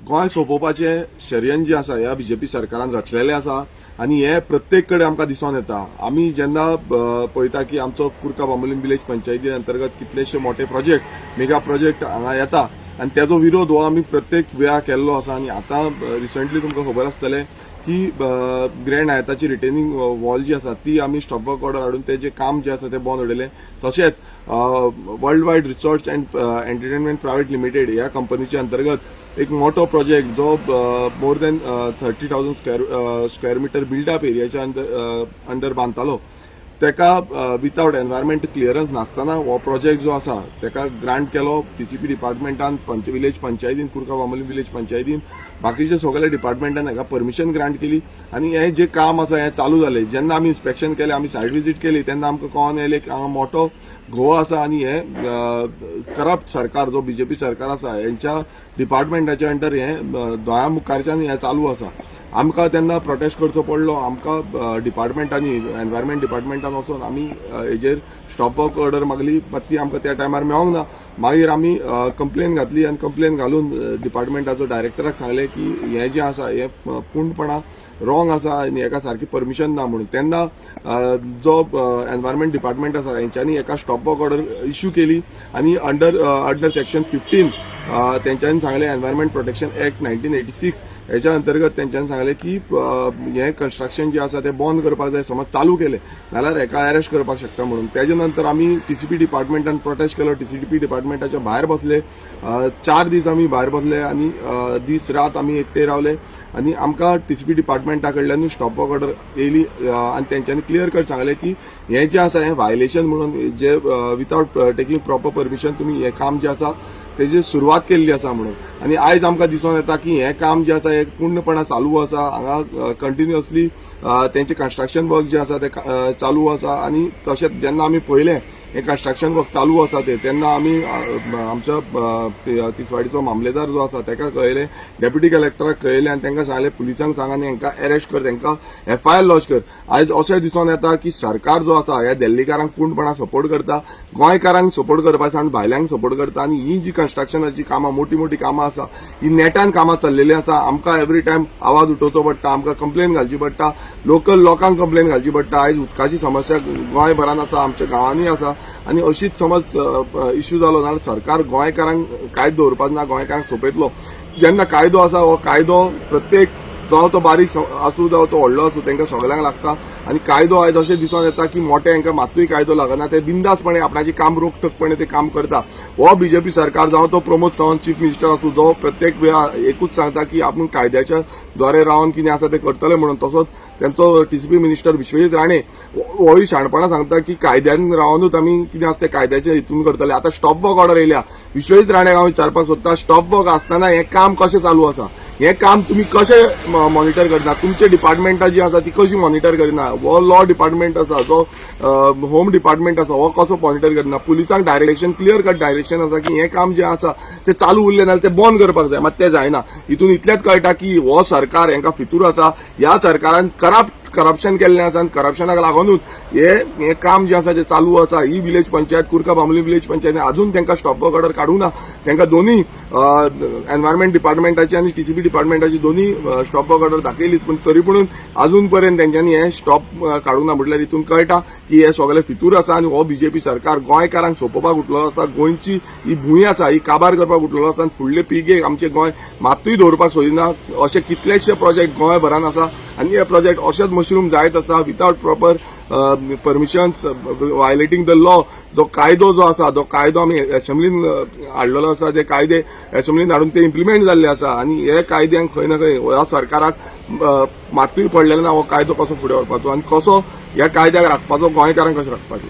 गोंय सोंपोवपाचें षडयंत्र जें आसा ह्या बीजेपी सरकारान रचलेलें आसा आनी हें प्रत्येक कडेन आमकां दिसून येता. आमी जेन्ना पळयता की आमचो कुर्का बांबोलीम विलेज पंचायती अंतर्गत कितलेशे मोठे प्रोजेक्ट, मेगा प्रोजेक्ट हांगा येता आनी तेजो विरोध हो आमी प्रत्येक वेळा केल्लो आसा. आनी आतां रिसंटली तुमकां खबर आसतलें की ग्रँड हायताची रिटेनिंग वॉल जी आसा ती आमी स्टॉप वर्क ऑर्डर हाडून तेजें काम जें आसा तें बंद उडयलें. तशेंच World Wide Resorts and Entertainment Private Limited ह्या कंपनीच्या अंतर्गत एक मोठो प्रोजेक्ट जो more than 30,000 square meter built-up एरियाच्या under बांदतालो, तेका विथआउट एनवायरमेंट क्लियरन्स नासतना हो प्रोजेक्ट जो आसा तेका ग्रांट केलो टीसीपी डिपार्टमेंटान, पंच विलेज पंचायतीन, कुर्का बांबोलीम विलेज पंचायतीन, बाकीच्या सगळ्या डिपार्टमेंटान हेका परमिशन ग्रांट केली आनी हें जें काम आसा हें चालू जालें. जेन्ना आमी इन्स्पेक्शन केलें, आमी सायट विजीट केली, तेन्ना आमकां कळोन येयलें की हांगा मोठो घोळ आसा आनी हें करप्ट सरकार जो बीजेपी सरकार आसा हेंच्या डिपार्टमेंटाच्या अंडर हें दोळ्या मुखारच्यान हें चालू आसा. आमकां तेन्ना प्रोटेस्ट करचो पडलो. आमकां डिपार्टमेंटांनी, एनवायरमेंट डिपार्टमेंटान वचोन आमी हेजेर स्टॉप वर्क ऑर्डर मागली, मात ती आमकां त्या टायमार मेळोंक ना. मागीर आमी कंप्लेन घातली आनी कंप्लेन घालून डिपार्टमेंटाचो डायरेक्टराक सांगलें की हें जें आसा हें पूर्णपणान रॉंग आसा आनी हेका सारकी परमिशन ना म्हणून. तेन्ना जो एनवायरमेंट डिपार्टमेंट आसा हेंच्यांनी हेका स्टॉप वर्क ऑर्डर इश्यू केली आनी अंडर सेक्शन 15 तेंच्यांनी सांगलें, Environment Protection Act 1986 हेच्या अंतर्गत तेंच्यांनी सांगलें की हें कन्स्ट्रक्शन जें आसा तें बंद करपाक जाय, समज चालू केलें जाल्यार हेका अरेस्ट करपाक शकता म्हणून. तेजे नंतर आमी टीसीपी डिपार्टमेंटान प्रोटेस्ट केलो. टीसीपी डिपार्टमेंटाच्या भायर बसले. 4 दीस आमी भायर बसले आनी दीस रात आमी एकटे रावले आनी आमकां टीसीपी डिपार्टमेंटा कडल्यानूय स्टॉप वर्क ऑर्डर येयली आनी तेंच्यांनी क्लियर कट सांगलें की हें जें आसा हें व्हायलेशन म्हणून, जे विथआउट टेकींग प्रॉपर परमिशन तुमी हें काम जें आसा तेजी सुरवात केल्ली आसा म्हणून. आनी आयज आमकां दिसून येता की हें काम जें आसा हें पूर्णपणान चालू आसा. हांगा कंटिन्युअसली तेंचें कन्स्ट्रक्शन वर्क जें आसा तें चालू आसा. आनी तशेंच जेन्ना आमी पळयलें हें कन्स्ट्रक्शन वर्क चालू आसा तें, तेन्ना आमी आमच्या तिसवाडीचो मामलेदार जो आसा तेका कळयलें, डेप्युटी कलेक्टराक कळयलें आनी तांकां सांगलें, पुलिसांक सांग आनी हांकां अरेस्ट कर, तांकां एफआयआर लॉज कर. आयज अशें दिसून येता की सरकार जो आसा ह्या दिल्लीकारांक पूर्णपणान सपोर्ट करता. गोंयकारांक सपोर्ट करपाचे आनी भायल्यांक सपोर्ट करता. आनी ही जी कन्स्ट्रक्शनाची कामां, मोठी मोठी कामां आसा, ही नेटान कामां चल्लेली आसा. आमकां एवरी टायम आवाज उठोवचो पडटा, आमकां कंप्लेन घालची पडटा, लोकल लोकांक कंप्लेन घालची पडटा. आयज उदकाची समस्या गोंयभरान आसा, आमच्या गांवांनी आसा आनी अशीच समज इश्यू जालो जाल्यार सरकार गोंयकारांक कायदो दवरपाक ना, गोंयकारांक सोंपयतलो. जेन्ना कायदो आसा, हो कायदो प्रत्येक, जावं तो बारीक आसूं, जावं तो व्हडलो आसूं, तांकां सगल्यांक लागता. आनी कायदो आयज अशें दिसून येता की मोठे हांकां मात्तूय कायदो लागना, ते बिंदासपणे आपणाचें काम रोखठोकपणे ते काम करता. हो बीजेपी सरकार, जावं तो प्रमोद सावंत चीफ मिनिस्टर आसूं, जो प्रत्येक वेळा एकूच सांगता की आपूण कायद्याच्या द्वारे रावन कितें आसा तें करतले म्हणून, तसोच तेंचो टीसीपी मिनिस्टर विश्वजीत राणे होय शाणपणां सांगता की कायद्यान रावनूच आमी कितें आसा तें कायद्याच्या हितून करतले. आतां स्टॉप वर्क ऑर्डर येयल्या. विश्वजीत राण्याक हांव विचारपाक सोदता, स्टॉप वर्क आसतना हें काम कशें चालू आसा? हें काम तुमी कशें मॉनिटर करना? तुमचे डिपार्टमेंटां जी आसा ती कशी मॉनिटर करिना? हो लॉ डिपार्टमेंट आसा, जो होम डिपार्टमेंट आसा, हो कसो मॉनिटर करना? पुलिसांक डायरेक्शन, क्लियर कट डायरेक्शन आसा की हें काम जें आसा तें चालू उरलें जाल्यार तें बंद करपाक जाय, मात तें जायना. हितून इतलेंच कळटा की हो सरकार हेंकां फितूर आसा. ह्या सरकारान करप्शन केल्लें आसा आनी करप्शनाक लागूनच हे हें काम जें आसा तें चालू आसा. ही विलेज पंचायत, कुर्का बांबोली विलेज पंचायत, अजून तांकां स्टॉप वर्क ऑर्डर काडूंक ना. तांकां दोन्ही एनवायरमेंट डिपार्टमेंटाची आनी टीसीपी डिपार्टमेंटाची दोन्ही स्टॉप वर्क ऑर्डर दाखयली, पूण तरी पुणून अजून पर्यंत तेंच्यांनी हें स्टॉप काडूंक ना. म्हटल्यार हितून कळटा की हे सगळे फितूर आसा आनी हो बीजेपी सरकार गोंयकारांक सोंपोवपाक उठलेलो आसा. गोंयची ही भूंय आसा ही काबार करपाक उठलेलो आसा आनी फुडले पिळगेक आमचें गोंय मात्तूय दवरपाक सोदिना. अशे कितलेशे प्रोजेक्ट गोंयभरान आसा आनी हे प्रोजेक्ट अशेच मशरूम जायत आसा without proper permissions, violating the law. जो कायदो जो आसा, जो कायदो आमी असेंब्लीन हाडलेलो आसा, ते कायदे असेंब्लीन हाडून ते इम्प्लिमेंट जाल्ले आसा आनी हे कायद्यांक खंय ना खंय ह्या सरकाराक मात्तूय पडलेलें ना, हो कायदो कसो फुडें व्हरपाचो आनी कसो ह्या कायद्याक राखपाचो, गोंयकारांक कशें राखपाचें.